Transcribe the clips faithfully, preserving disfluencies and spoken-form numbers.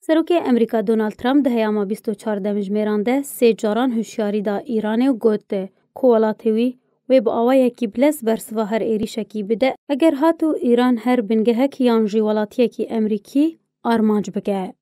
Serokê Amerîka Donald Trump di heyama bîst û çar demjimêran de sê caran hişyarî da Îranê û got ku welatê wî wê bi awayekî bilez bersiva her êrîşekî bide, eger hat û Îran her bingehek yan jî welatiyekî Amerîkî armanc bike.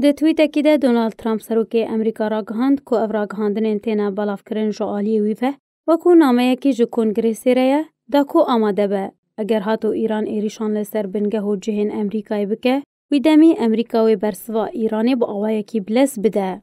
Di twîtekî de Donald Trump serokê Amerîka ragihand ku ev ragihandinên têne belavkirin ji aliyê wî ve, wekû nameyekî ji Kongrêsê re ye, da ku amade be, eger hat û Îran êrîşan li ser bingeh û cihên Amerîkayê bike, wî demî Amerîka wê bersiva Îranê bi awayekî bilez bide.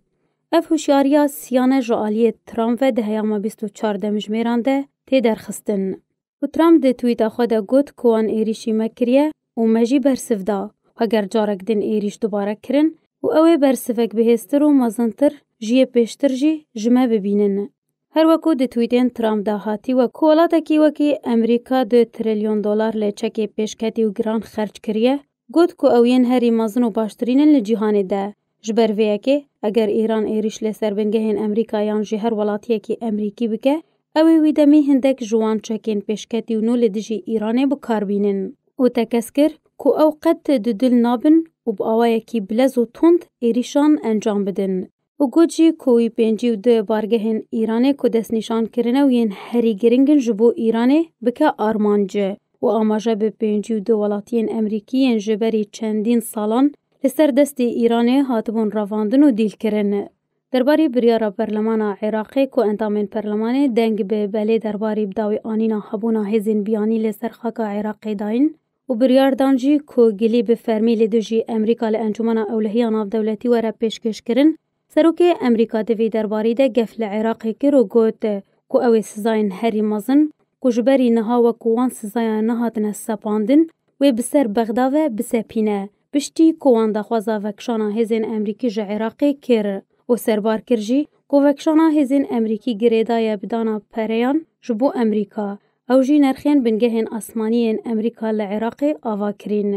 Ev hişyariya siyane ji aliyê Trump ve di heyama bîst û çar demjimêran de tê derxistin. Û Trump di twîta xwe de got ku wan êrîşî me kiriye û me jî bersiv da. Heger carek din êrîş dubare kirin û ew ê bersivek bihêztir û mezintir ji yê pêştir jî ji me bibînin. Her wekû di twîtên Trump de hatî we ku welatekî wekî Amerîka du trilyon dolar li çekê pêşketî û giran xerc kiriye, got ku ew yên herî mezin û baştirîn in li cîhanê de. Ji ber vê yekê, eger Îran êrîş li ser bingehên Amerîka yan jî her welatiyekî Amerîkî bike, ew ê wî demî hindek ji wan çekên pêşketî û nû li dijî Îranê bi kar bînin. Û tekez kir ku ew qet dudil nabin û bi awayekî bilez û tund êrîşan encam bidin. Û got jî ku wî pêncî û du bargehên Îranê ku destnîşan kirine û yên herî giring in ji bo Îranê bike armanc û amaje bi pêncî û du welatiyên Amerîkî yên ji berî çendîn salan li ser destê Îranê hatibûn revandin û dîlkirin. Derbarê biryara Perlemana Iraqê ku endamên perlemanê deng bi belê derbarê bi dawî anîna hebûna hêzên biyanî li ser xaka Iraqê dayîn û biryar dan jî ku gilî bi fermî li dijî Amerîka li Encûmena Ewlehiya Navdewletî were pêşkêşkirin, serokê Amerîka di vî derbarî de gef li Iraqê kir û got ku ew ê sizayên herî mezin ku ji berî niha wekû wan sizayan nehatine sepandin, wê bi ser Bexda ve bisepîne, piştî ku wan daxwaza vekişana hêzên Amerîkî ji Iraqê kir û serbar kir jî ku vekişana hêzên Amerîkî girêdaye bi dana pereyan ji bo Amerîka, ew jî nerxên bingehên asmanî yên Amerîka li Iraqê ava kirîn.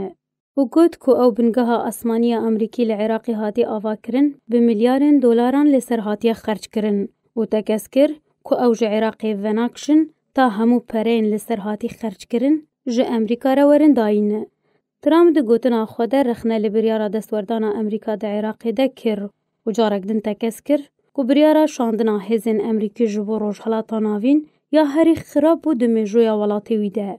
Û got ku ew bingeha asmanî ya Amerîkî li Iraqê hatiye avakirin, bi milyarên dolaran li ser hatiye xerckirin û tekez kir ku ew ji Iraqê venakişin ta hemû pereyên li ser hatî xerckirin ji Amerîka re werin dayîn. Trump di gotina xwe de rexne li biryara destwerdana Amerîka di Iraqê de kir û carek din tekez kir ku biryara şandina hêzên Amerîkî ji bo Rojhilata Navîn ya herî xirab bû di mêjoya welatê wî de.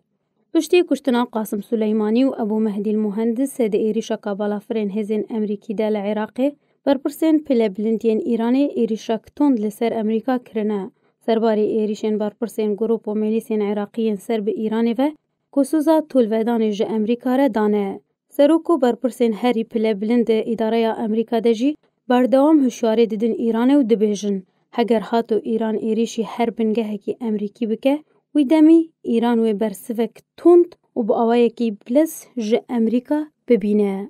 Piştî kuştina Qasim Suleymanî û Ebû Mehdî Muhendis di êrîşeka balafirên hêzên Amerîkî de li Iraqê, berpirsên pilebilind yên Îranê êrîşek tund li ser Amerîka kirine. Serbarê êrîşên berpirsên grûp û milîsên Iraqî yên ser bi Îranê ve ku sûza tûlvedanê ji Amerîka re dane. Serok û berpirsên herî pilebilind di îdareya Amerîka de jî berdewam hişyarî didin Îranê û dibêjin, heger hat û Îran êrîşî her bingehekî Amerîkî bike, wî demî Îran wê bersivek tund û bi awayekî bilez ji Amerîka bibîne.